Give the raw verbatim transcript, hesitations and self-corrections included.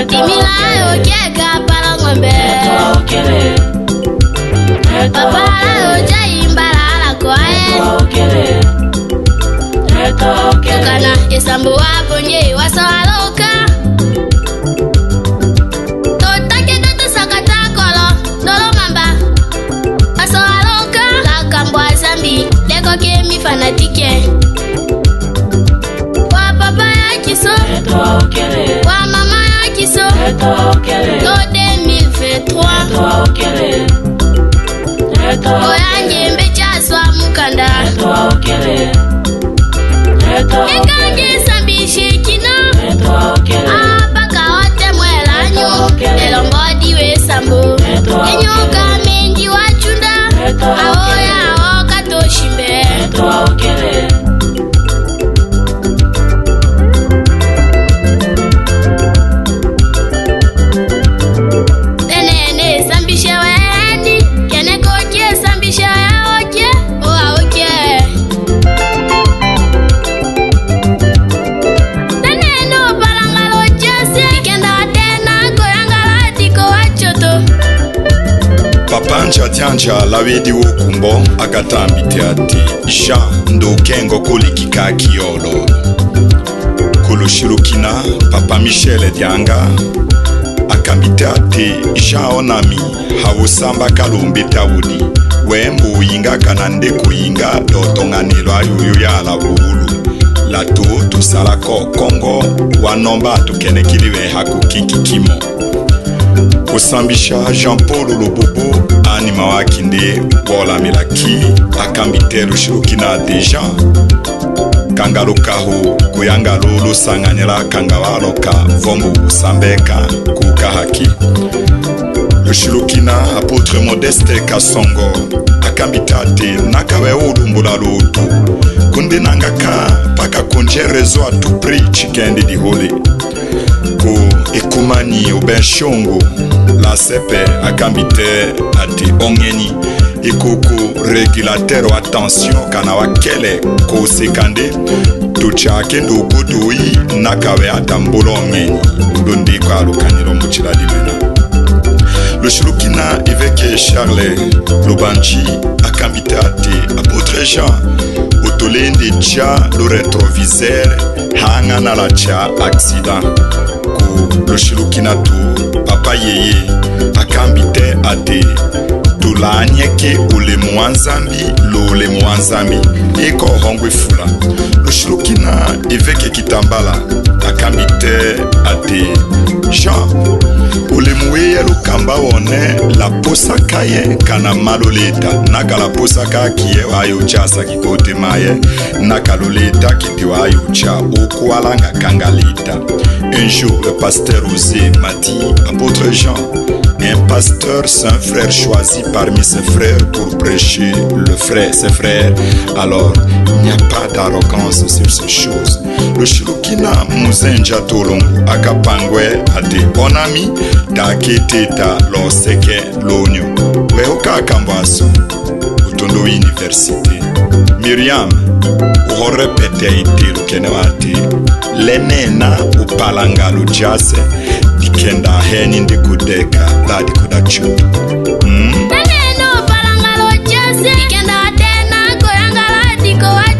Timila yo kieka pala ngombe. Papa la yo jai mbala la kwae. Kana esambu wa ponye wa sawaloka. Totake toto sakata kolo, dolo mamba. Wa sawaloka, la kambwa Zambi, leko ke mi fanatique. Wa papa ya kiso, wa mama ya kiso, to deux mille vingt-trois. Oya njembe ja swa mukanda. Eka nge sambishe kina. Apaka ote mwela nyo. Elombo di we sambu. Enyo ka mendi wa chunda. Aoya aoka toshimbe. Tenene sambishe weni, kene koke sambishe oke, o oke. Tenene o palangalo jase, kenda tena koyangala tiko wa choto. Papa Nchatianja lawedi wo kumbo, akatambite ati, Jean, ndokengo koliki ka kiolo. Ku lushilukina, papa Michel Dianga, akambite ati, Jean onami, ha wusamba kalumbi tawudi, wembu wuyinga kana nde kuyinga, dotonganilo ayuyu yala buulu. Latu tusala ko Kongo, wanomba tukenekili we ha ku kiki kimo. Kusambisha Jean Paul Lububu, anima wa kindi bola milaki, akambite lushilukina déjà. Kanga lukahu, kuyanga lulu sanganila kanga waloka, vombu usambeka, kuka haki. Lushilukina Apôtre Modeste Kasongo, akambite ati, nakawe ulumbula lutu. Kundi nanga ka, paka kunje réseau à tout prix, chikendi dihuli. Ku ikumani ube nshungu la sepe akambite ati ongeni ikuku régulateur wa tension kana wa kele ku sikandi tuchake nduku dui nakawe ata mbula ongeni ndundi kwa lukanilo mu chila dimena. Lushilukina évêque Charles Lubanji akambite ati apôtre Jean utulindi cha lu rétroviseur hangana la cha accident. Ku lushilukina tu papa yeye akambite ati tulanyeke ulemu wa Nzambi, lulemu wa Nzambi. Iko hongwe fula. Lushilukina évêque Kitambala akambite ati Jean ulemu weye lukamba wone la posa kaye kana malu leta naka la posa ka kiye wayo chasa kikote maye naka luleta kiti wayo cha ukwalanga kanga leta. Un jour, le pasteur Osée m'a dit, apôtre Jean, un pasteur, c'est un frère choisi parmi ses frères pour prêcher le frère, ses frères. Alors, il n'y a pas d'arrogance sur ces choses. Lushilukina Muzenja Tulungu akapangwe ati onami, takitita loseke lunyu. We ukakambwasu utundu université. Miriam, uho répéter itilu kene wati, lenena upalanga lujase, dikenda heni ndikudeka, la dikuda chutu. Hmm? Lenena upalanga lujase, dikenda tena koyangala diko wa